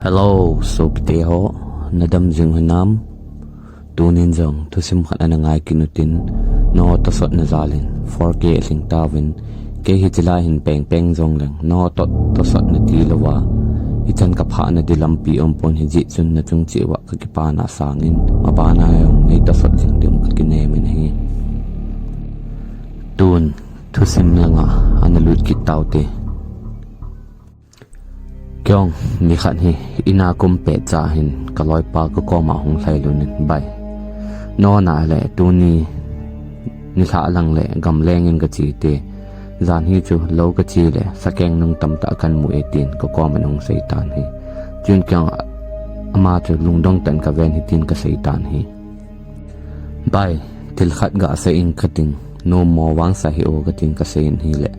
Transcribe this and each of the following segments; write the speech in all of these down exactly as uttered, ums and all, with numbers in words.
Hello, sopite ho, nadam jing hinam? Tunin jong thusim khat ana ngai kit utin, nangho tosot na jalin four K alhing tauvin, kei hiche lai hin pengpeng jongleng nangho to, tosot na tilouva, hichan kaphah na di lampi umpon, hijeh chun nachung cheh uva kakipana sangin, mabana jong nei tosot jing diu kakinem in ahi. Tun thusim langa ana lut kit taute. Kei jong nikhat hi ina kum petcha hin kaloipa kakoma hung lhailut in, Bai, nangho nale tuni nilhah lang le gamleng in kache te, jan hi chu lou kache le sakeng nung tamtah kamu e, tin kakoma ahung seitan ahi. Chuin kei jong ama chu lungdong tah in kaven hitin kaseitan ahi. Bai, thil khat gasei in kating, nommo vangsa hih o katin kaseiyin ahile,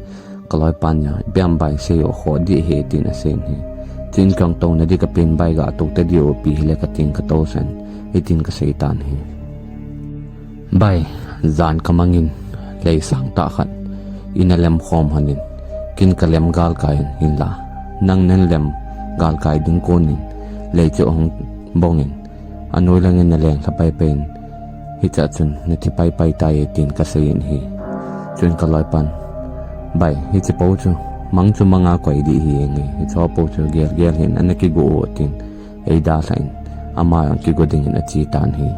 kaloipan jong, Ipi ham bai, sei o, khoh dih ahi, tin aseiyin ahi. Chuin kei jong touna di kapen, Bai, gatou tadih o, ipi hile katin katousan, hitin kaseitan ahi. Bai, jan kamangin, lei sangtah khat ina lemkhom lhonin, kin kalem galkai in, hinla nang nanlem galkai ding konin, lei chu ahung bongin, anoi langin naleng lha paipai in, hichea chun nathi paipai tai, tin kaseiyin ahi. Chuin kaloipan, Bai, hiche po chu mang chu manga koi dih ahi nge, hicheho po chu gelgel hih in, ana kigo o, tin eidalhan, ama jong kigo dingin achetan ahi.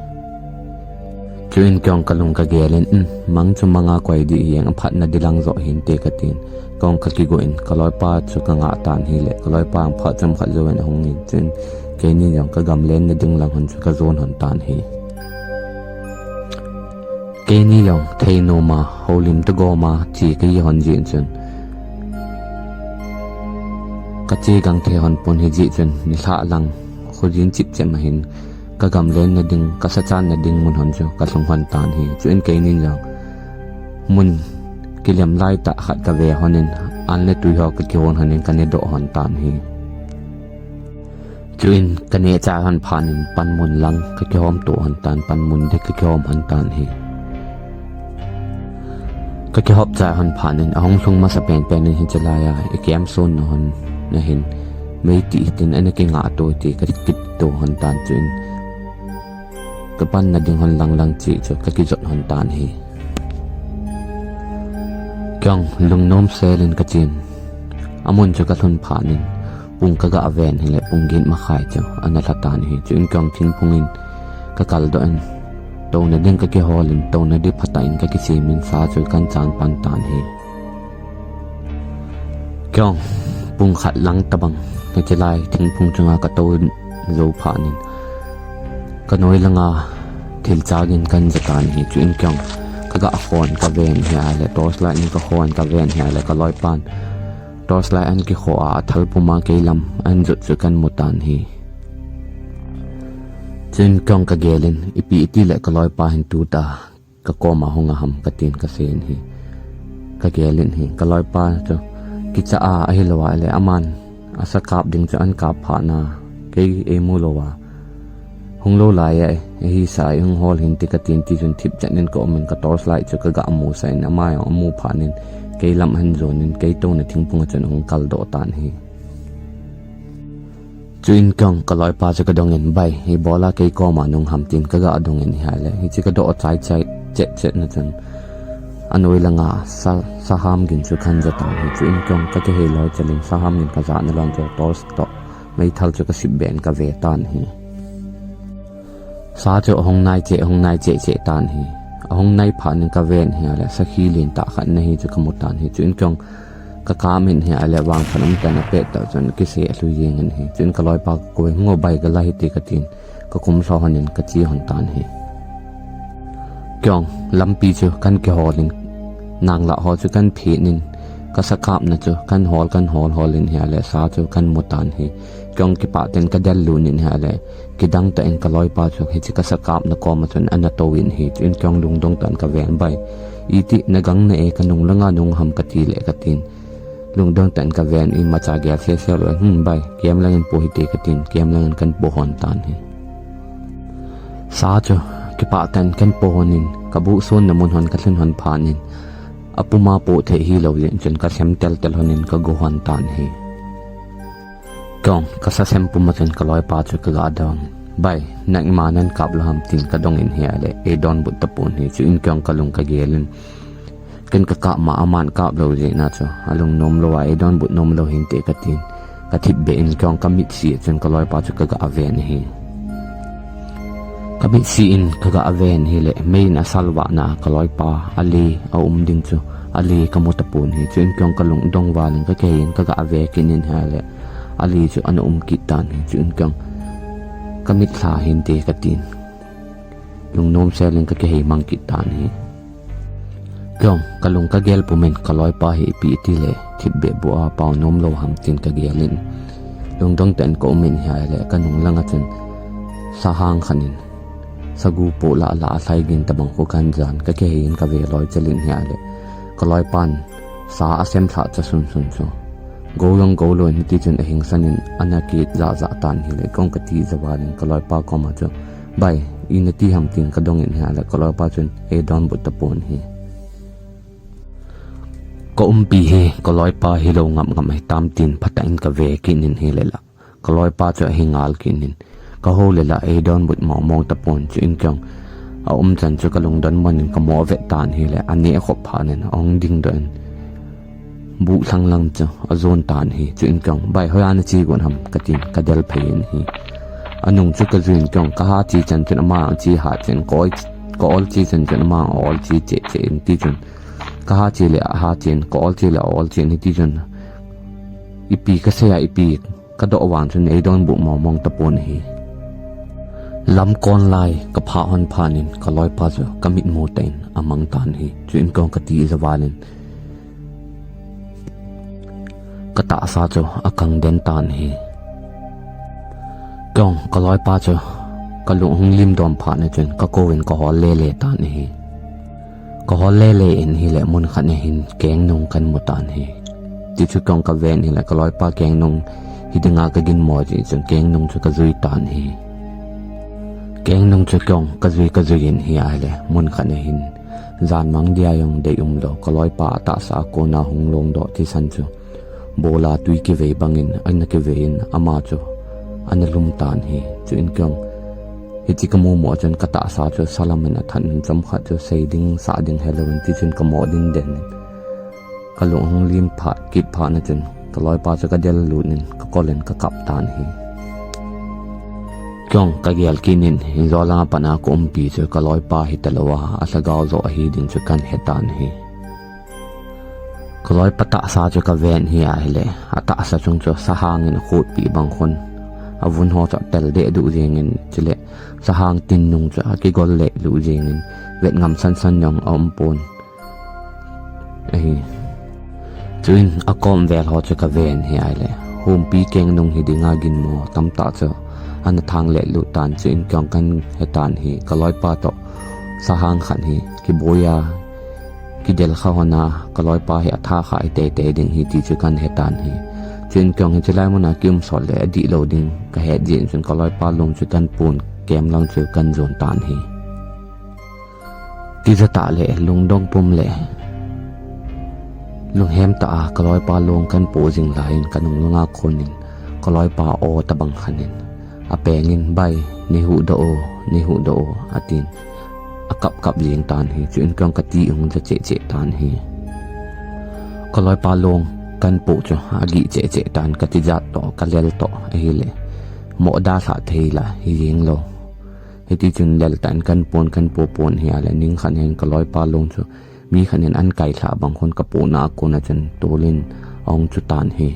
Chuin kei jong kalung kagelin, Mang chu manga koi dih ahi, aphatna di lang joh hinte katin, kei jong kakigo in, kaloipa chu kangah tan ahile, kaloipa jong phat chomkhat jouvin ahungin, chuin keini jong kagamlen na ding lang hon chu kajon lhon tan ahi. Keini jong thei noma, houlim toh goma che kahi lhon jeh chun, kache gangthei lhon pon, hijeh chun nilhah lang khojin chipchem ahin, kagamlen na ding, kasachan na ding mun lhon chu kalhung lhon tan ahi. Chuin keinin jong mun kilem laitah khat kave lhonin, an le twi ho kakihon lhonin kanedoh lhon tan ahi. Chuin kaneh chai lhon phatnin panmun lang kakihom to lhon tan, panmun ding kakihom lhon tan ahi. Kakihop chai lhon phatnin ahung lhung masa penpen in hiche laiya ikemson na lhon na hin meitih hitin ana kingah to, ti kakito lhon tan, chuin kapanna ding lhon langlang cheh chu kakijot lhon tan ahi. Kei jong lungnom selin kachen, amun chu kalhun phatnin pung kagah ven hile pung get makhai chu ana lha tan ahi. Chuin kei jong thingphung in kakaldoh in, touna ding kakiholin, touna ding phatah in kakisemin, sa chu kahin chan pan tan ahi. Kei jong pung khat lang tobang hiche lai thingphung chunga katou jou phatnin, kanoi langa thil chagin kahin ja tan ahi. Chuin kei jong kagah khon kaven ahile, torchlight in kakhon kaven ahile, kaloipan torchlight ahin kikhoh a, athal puma kei lam ahin jot chu kahin mu tan ahi. Chuin kei jong kagelin, Ipi itile kaloipa hin tuta kakoma hung aham, katin kaseiyin ahi. Kagelin ahi, kaloipa chu kicha a, ahilou ahile aman asa kap ding chu ahin kap phatna, kei eimu louva, hung lou laiya eihisa, eihung hol hinte katin, tichun thipchet in kaumin, ka torchlight chu kagah musah in, ama jong amu phatnin kei lam ahin jonin, kei touna thingphunga chun ahung kaldoh tan ahi. Chuin kei jong kaloipa chu kadongin, Bai, ibola kei koma nahung ham, tin kagah dongin ahile, hiche kadoh chai chai chet chet na chun anoi langa sa, saham gin chu kahin ja tan ahi. Chuin kei jong kakihei loi chelin saham gin kajahna lang chu torch toh meithal chu kasipbeh in kave tan ahi. Sa chu ahung nai cheh, ahung nai cheh cheh tan ahi. Ahung nai phatnin kaven ahile sakhi lentah khat ana hi chu kamu tan ahi. Chuin kei jong kakamin ahile vangphat umtah in apet tah chun akisei alhu jengin ahi. Chuin kaloipa kakouvin, Hung o bai, gala hite, katin kakum lha lhonin kache lhon tan ahi. Kei jong lampi chu kahin kiholin, nanglah ho chu kahin phetnin, kasa kapna chu kahin hol, kahin hol holin ahile sa chu kahin mu tan ahi. Kei jong kipah tah in kadel lutnin ahile, kidang tah in kaloipa chu hiche kasa kapna koma chun ana touvin ahi. Chuin kei jong lungdong tah in kaven, Bai, iti nagang na e, kanung langa nahung ham katile, katin lungdong tah in kaven, imacha gel sese lou, Hmm, bai, kem langin po hite, katin kem langin kahin po lhon tan ahi. Sa chu kipah tah in kahin po lhonin, kabuhsonna mun lhon kalhun lhon phatnin, apuma po thei hilou jeh chun kalhem teltel lhonin kago lhon tan ahi. Kong, ka sa sem pum a chun ka loipa chu ka ga dong. Bai, nang ima nan kap lou ham tin ka dong in hi a le, ei donbut tapon hi, chuin kong ka lung ka gel in. Ken ka kap ma aman kap lou jeh na chu, a lungnom lou a, ei donbut nom lou hinte ka tin. Ka thipbeh in kong ka mitsi a chun ka loipa chu ka ga ven hi. Ka mitsi in ka ga ven hi le, mei in a salvah na ka loipa, a le a um ding chu, a le ka mu tapon hi, chuin kong ka lungdong val in ka kihei in ka ga ve kit in hi a le, a le chu ana um kit tan hi, chuin kong ka mit lha hinte ka tin. Lungnom sel in ka kihei mang kit tan hi. Kong, ka lung ka gel pum in ka loipa hi ipi ti le, thipbeh bu a pao nom lou ham tin ka gel in. Lungdong tah in ka um in hi a le, ka nung lang a chun, sahang khat in, sagu po la la a lhai gin tabang khu kan jan, ka kihei in ka ve loi chel in hi a le, ka loipan, sa a sem lha cha sun sun chu. Go jong go lou in hiti chun a hingsan in ana kit ja ja tan hi le, kong ka ti ja val in ka loipa kom a chu, bai, ina ti ham tin ka dong in hi a le, ka loipa chun ei donbut tapon hi. Ka umpi hi ka loipa hi lou ngam ngam hi tam tin phatah in ka ve kit in hi le la, ka loipa chu a hi ngal kit in, ka ho le la ei donbut mong mong tapon, chuin kong a um chan chu ka lungdon man in ka mo vet tan hi le, a ne a khop phat in a hung ding doh in, bu lhang lang chu a jon tan hi, chuin kong, bai, hoi a na chi gon ham ka tin ka del phei in hi. A nung chu ka jui in kong ka ha chi chan chun ama ang chi ha chen, ka oi, ka ol chi chan chun ama ang ol chi che che in ti chun, ka ha chi le a ha chen, ka ol chi le a ol chen hi ti chun, ipi ka sei a ipi ka doh vang chun ei donbut mong mong tapon hi. Lam kon lai ka pha hon phan in ka loipa chu ka mit mu tah in a mang tan hi, chuin kong ka ti ja val in ka tahsa chu a kang den tan hi. Kong ka loipa chu ka lung hung lim dom phat na chun ka ko in ka hol le le tan hi. Ka hol le le in hi le mun khat na hin keng nung kan mu tan hi. Ti chu kong ka ven hi le ka loipa keng nung hi dinga ka gin mo ji chun keng nung chu ka jui tan hi. Keng nung chu kong ka jui ka jui in hi a le mun khat na hin jan mang dia jong dei um lou, ka loipa a tahsa a kona hung long doh ti san chu. Bola tui kivei bang in, ana kivei in, ama chu ana lum tan hi, chuin kong. Hichi ka mu mo chun ka tahsa chu salam in a than in chom khat chu sei ding, sa ding he lou in ti chun ka mo ding den in. Ka lung hung lim phat, kit phat na chun, ka loipa chu ka del lut in, ka kol in ka kap tan hi. Kong ka gel kit in, in jo langa pat a ka umpi chu ka loipa hi ta lou a, a lhagao jo a hi ding chu kan he tan hi. Ka loipa tahsa chu ka ven hi a hi le, a tahsa chung chu sahang in a khut pi bang khun. A vun ho chu a tel deh duh jing in, chule sahang tin nung chu a kigol leh duh jing in, vet ngam san san jong a um pon. Ahi. Chuin a kom vel ho chu ka ven hi a hi le, humpi keng nung hi dinga gin mo tam tah chu ana thang leh lut tan, chuin kong kan he tan hi, ka loipa toh sahang khat hi, kiboi a, kidel kha hon a, ka loipa hi a tha kha hi tei tei ding hi ti chu kan he tan hi. Chuin kong hi chulai mun a ki um sot le a dih lou ding ka het jin chun ka loipa long chu kan pun kem lang chu kan jon tan hi. Ti ja tah le lungdong pum le lunghem tah a ka loipa long kan pu jing lai in ka nung lung a khun in ka loipa o ta bang khan in a peng in, "Bai, nei huhdoh o, nei huhdoh o," a tin. A kap kap jing tan hi, chuin kong ka ti hung ja cheh cheh tan hi. Ka loipa long kan pu chu a gih cheh cheh tan, ka tijat toh, ka lel toh, a hi le. Mo da hla thei la, hi jing lou. Hiti chun lel tan kan pon, kan pu pon hi a le, ning khan hin ka loipa long chu mi khat in an kai lha bang khun ka puna a kona chun tolin a hung chu tan hi.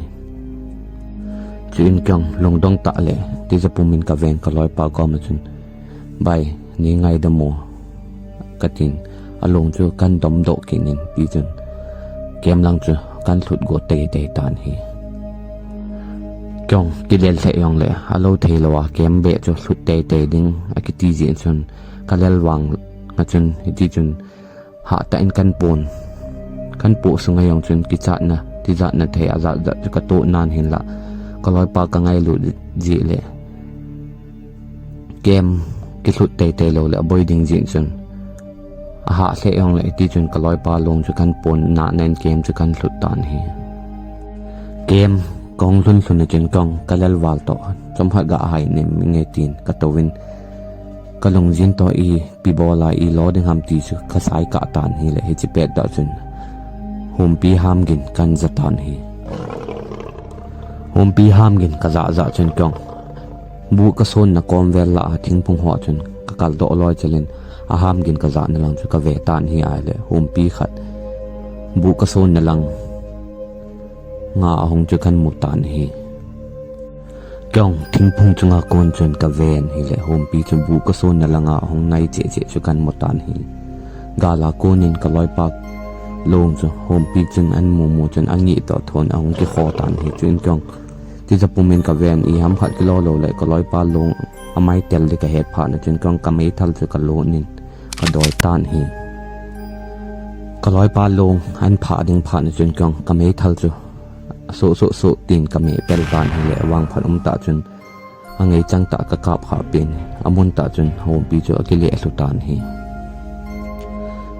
Chuin kong lungdong tah le, ti ja pum in ka ven ka loipa kom a chun, "Bai, nei ngaidam o," ka tin, a long chu kan dom doh kit in ti chun, kem lang chu kan lhut go tei tei tan hi. Kong kilel lheh jong le, a lou thei lou a, kem beh chu lhut tei tei ding a kiti jin chun, ka lel vang a chun, hiti chun, hah tah in kan pon, kan pu sunga jong chun kichatna, tijatna thei a jat jat chu ka toh nan hin la, ka loipa ka ngailut ji le, kem kilhut tei tei lou le, a boi ding jin chun, a hah lheh jong le, hiti chun ka loipa long chu kan pon na nen kem chu kan lhut tan hi. Kem Kahung lhun lhun a chun kong kalel val toh, chomkhat gah hai nem inge tin katouvin, kalungjin toh ipi bol a ilo ding ham ti chu kasai kah tan ahile, hiche pet tah chun humpi hamgin kahin ja tan ahi. Humpi hamgin kajah jah chun kong buh kasonna kom vel lah a thingphung ho chun kakal doh loi chelin, ahamgin kajahna lang chu kave tan ahi ahile, humpi khat buh kasonna lang nga ahung chu kahin mu tan ahi. Kong thingphung chunga kon chun kaven ahile, humpi chu buh kasonna langa ahung nai cheh cheh chu kahin mu tan ahi. Gal a konin kaloipa long chu humpi chun ahin mu mu chun angih toh thon ahung kikho tan ahi. Chuin kong tija pumin kaven, iham khat kilou lou le kaloipa long amai tel ding kahet phat na chun kong kameithal chu kalon in kadoi tan ahi. Kaloipa long ahin phah ding phat na chun kong kameithal chu asoh soh soh tin kameh pel tan ahile, avangphat umtah chun angei changtah kakap khah pen, amuntah chun humpi chu akile lhu tan ahi.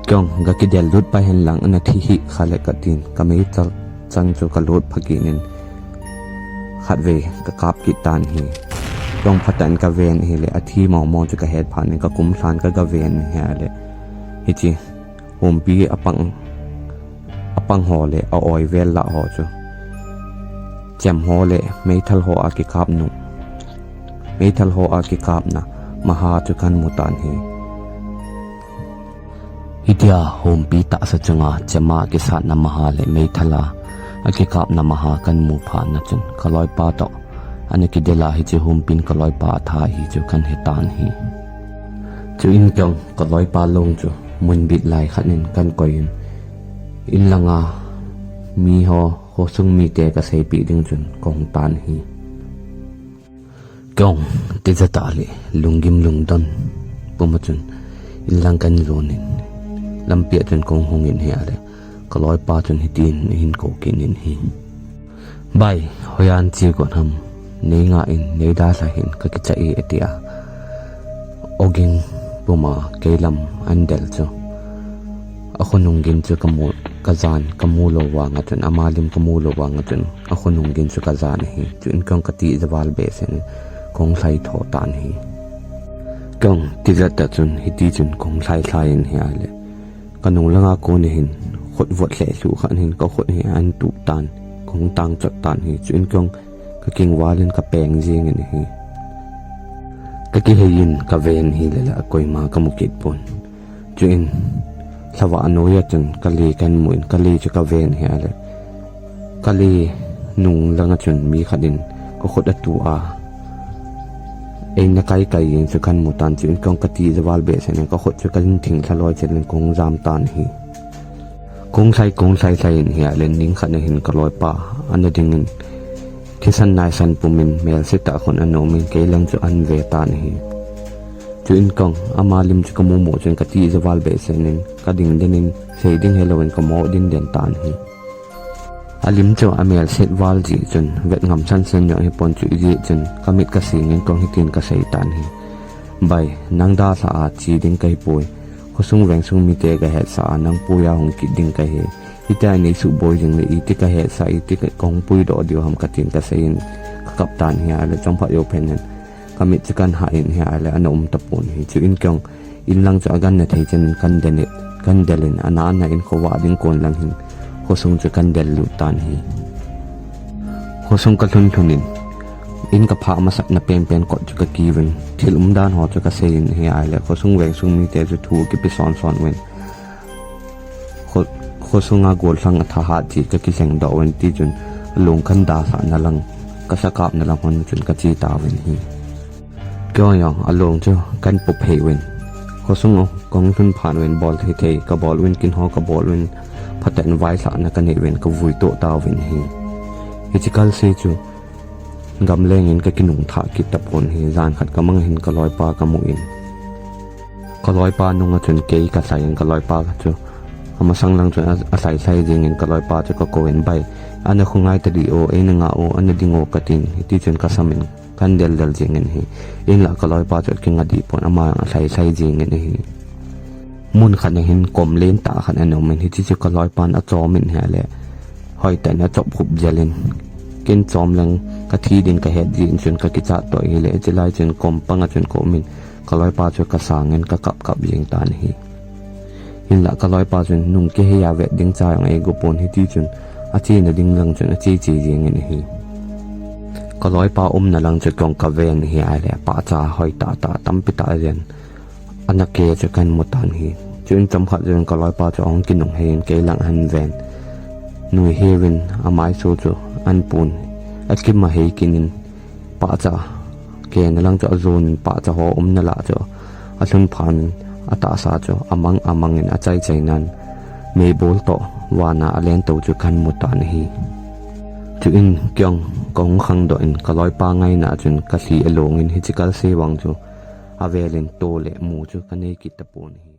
Kong gakidel lut pai hen lang ana thi hih kha le katin, kameithal chang chu kalut phakit in khatvei kakap kit tan ahi. Kong phatah in kaven ahile, athi mong mong chu kahet phat in kakum lhan kagaven ahile, hiche humpi apang, apang ho le a-oi vel lah ho chu chem ho le meithal ho a kikap nu, meithal ho a kikapna maha chu kahin mu tan ahi. Hitia humpi tahsa chunga chema kisatna maha le meithal a akikapna maha kahin mu phat na chun kaloipa toh ana kidel a, hiche humpin kaloipa atha ahi chu kahin he tan ahi. Chuin kong kaloipa long chu mun bit lai khat in kahin koi in, in langa miho, khosung mite kaseipeh ding chun kahung tan ahi. Kong tija tah le lunggim lungdon puma chun in lang kahin jon in, lampi a chun kahung hung in ahile, kaloipa chun hitin ahin kou kit in ahi. Bai, hoiya nache got ham, nei ngah in, nei dalha hih in, kakicha e, atia ogin puma keilam ahin del chu, akhonung gin chu kamu, kajan kamu lou vanga chun, ama lim kamu lou vanga chun, akhonung gin chu kajan ahi. Chuin kong katija val behseh in kahung lhai tho tan ahi. Kong tija tah chun hiti chun kahung lhai lhai in ahile, kanung langa kon ahin khut vot lheh lhuh khat ahin kakhut hi ahin tuh tan, kahung tang chot tan ahi. Chuin kong kakingval in kapeng jeng in ahi. Kakihei in kaven ahile la koima kamu kit pon. Chuin lhavah noiya chun kale kahin mu in, kale chu kaven ahile, kale nung langa chun mi khat in kakhut atuh a eina kai kai jeng chu kahin mu tan. Chuin kong katija val behseh in kakhut chu kahin thing lha loi chelin kahung jam tan ahi. Kahung lhai, kahung lhai lhai in ahile, ning khat na hin kaloipa ana ding in, thisan naisan pumin melse tah khun ana um in, keilang chu ahin ve tan ahi. Chuin kong ama lim chu kamu mu chun katija val behseh in kading den in, sei ding helouvin kamo din den tan ahi. Alim chu amelset val jeh chun vet ngam san san jong hipon, chu ijeh chun kamit kasing in kong hitin kasei tan ahi. Bai, nang dalha a che ding kahipoi. Khosung vengsung mite gahetsah a nang puiya hung kit ding kahi. Hitia nei suboi jing le iti kahetsah, iti kahung puidoh diu ham katin kasei in kakap tan ahile, chomkhat jou phat in kamit chu kahin hah in ahile, ana um tapon ahi. Chuin kong in lang chu aganna thei chan in kahin del in, kahin del in, ana ana in khovah ding kon lang hin khosung chu kahin del lut tan ahi. Khosung kalhun lhun in, in kaphah masatna penpen kot chu kakiuvin, thil umdan ho chu kasei in ahile, khosung vengsung mite chu thu kipe son son uvin, kho, khosunga gollhang athahat cheh kakilhengdoh uvin, tichun along kahin dalhahna lang, kasakapna lang hon chun kache tauvin ahi. Keiho jong along chu kahin pophei uvin, khosung kahung lhun phat uvin, bol thei thei kabol uvin, kin ho kabol uvin, phatah in vailhahna kanei uvin, kavuito tauvin ahi. Hiche kalse chu gamleng in kakinung thah kit tapon ahi. Jan khat kamang ahin kaloipa kamu in, kaloipa nunga chun kei kalhai in, kaloipa chu amasang lang chun a, alhai lhai jeng in, kaloipa chu kakou in, bai, ana khongai tadih o, eina ngah o, ana ding o katin, hitichun kasam in kahin del del jeng in ahi. Inlah kaloipa chu akingah dih pon, ama jong alhai lhai jeng in ahi. Mun khat na hin kom lentah khat ana um in, hiche chu kaloipan achom in ahile, hoitah in achop khup jel in, Ken chom leng ka thi din ka het jin chun ka kichat toh ahile, chulai chun kom panga chun ka um in ka loipa chu ka sang in ka kap kap jing tan ahi. Hinlah ka loipa chun nung kihei a vet ding cha jong ei go pon hiti chun a chena ding lang chun a che che jing in ahi. Ka loipa umna lang chu kong ka ven ahi ahile pahcha hoi tah tah tampi tah jen ana ke chu kan mu tan ahi. Chuin chomkhat chun ka loipa chu ahung kinung hei in kei lang ahin ven. Nui hiuvin a maisu chu an pun a kim a hei kin in pahcha kena lang chu a jon in pahcha ho umna lah chu a lhun phan in a tahsa chu a mang a mang in a chai chai nan meibol toh vana a len to chu kan mu tan ahi. Chuin kei jong ka hung khang doh in ka loipa ngaina chun ka lhi a long in hichi kal se vang chu a vel in to le mu chu ka nei kit ta pon ahi.